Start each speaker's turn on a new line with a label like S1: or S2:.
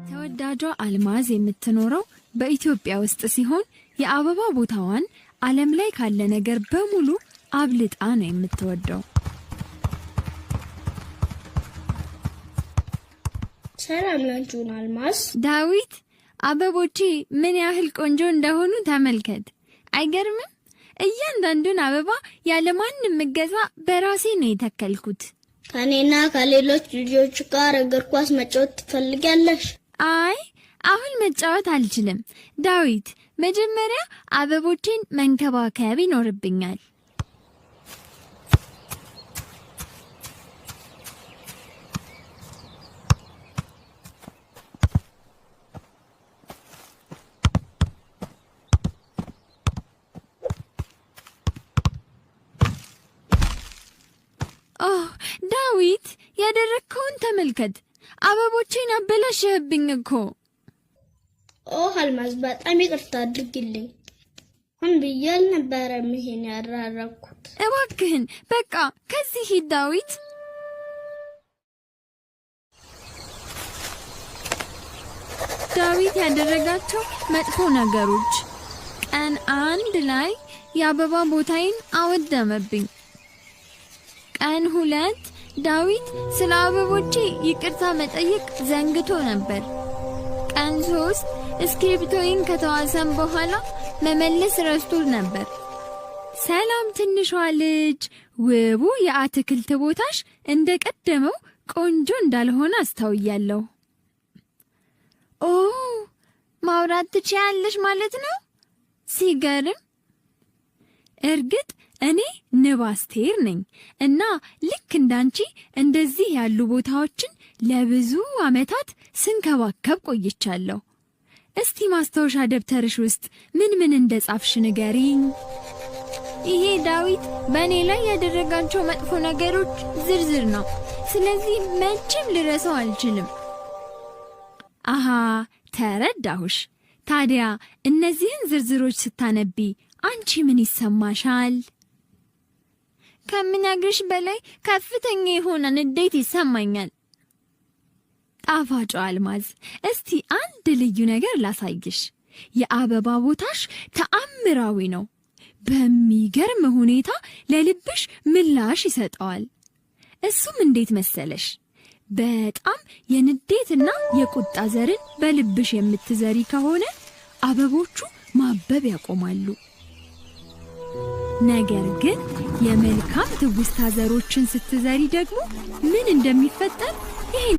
S1: ተወዳጇ አልማዝ የምትኖረው በኢትዮጵያ ውስጥ ሲሆን የአበባ ቦታዋን ዓለም ላይ ካለ ነገር በሙሉ አብልጣ ነው የምትወደው።
S2: ሰላም ላንቺ ይሁን አልማዝ።
S1: ዳዊት፣ አበቦቼ ምን ያህል ቆንጆ እንደሆኑ ተመልከት። አይገርምም? እያንዳንዱን አበባ ያለማንም እገዛ በራሴ ነው የተከልኩት።
S2: ከእኔና ከሌሎች ልጆች ጋር እግር ኳስ መጫወት ትፈልጊያለሽ?
S1: አይ፣ አሁን መጫወት አልችልም። ዳዊት፣ መጀመሪያ አበቦቼን መንከባከብ ይኖርብኛል። ኦ ዳዊት፣ ያደረግከውን ተመልከት። አበቦቼን አበላሸህብኝ እኮ።
S2: ኦ አልማዝ፣ በጣም ይቅርታ አድርጊልኝ። ሆን ብዬ አልነበረም ይሄን ያደረኩት።
S1: እባክህን በቃ ከዚህ ሂድ ዳዊት። ዳዊት ያደረጋቸው መጥፎ ነገሮች ቀን 1 ላይ የአበባ ቦታዬን አወደመብኝ። ቀን 2 ዳዊት ስለ አበቦቼ ይቅርታ መጠየቅ ዘንግቶ ነበር። ቀን 3 እስክሪብቶዬን ከተዋሰም በኋላ መመለስ ረስቶ ነበር። ሰላም ትንሿ ልጅ፣ ውቡ የአትክልት ቦታሽ እንደቀደመው ቆንጆ እንዳልሆነ አስተውያለሁ። ኦ፣ ማውራት ትችያለሽ ማለት ነው? ሲገርም። እርግጥ እኔ ንብ አስቴር ነኝ እና ልክ እንዳንቺ እንደዚህ ያሉ ቦታዎችን ለብዙ ዓመታት ስንከባከብ ቆይቻለሁ። እስቲ ማስታወሻ ደብተርሽ ውስጥ ምን ምን እንደጻፍሽ ንገሪኝ። ይሄ ዳዊት በእኔ ላይ ያደረጋቸው መጥፎ ነገሮች ዝርዝር ነው። ስለዚህ መቼም ልረሳው አልችልም። አሃ፣ ተረዳሁሽ። ታዲያ እነዚህን ዝርዝሮች ስታነቢ አንቺ ምን ይሰማሻል? ከምነግርሽ በላይ ከፍተኛ የሆነ ንዴት ይሰማኛል። ጣፋጯ አልማዝ፣ እስቲ አንድ ልዩ ነገር ላሳይሽ። የአበባ ቦታሽ ተአምራዊ ነው። በሚገርም ሁኔታ ለልብሽ ምላሽ ይሰጠዋል። እሱም እንዴት መሰለሽ? በጣም የንዴትና የቁጣ ዘርን በልብሽ የምትዘሪ ከሆነ አበቦቹ ማበብ ያቆማሉ። ነገር ግን የመልካም ትውስታ ዘሮችን ስትዘሪ ደግሞ ምን እንደሚፈጠር ይሄን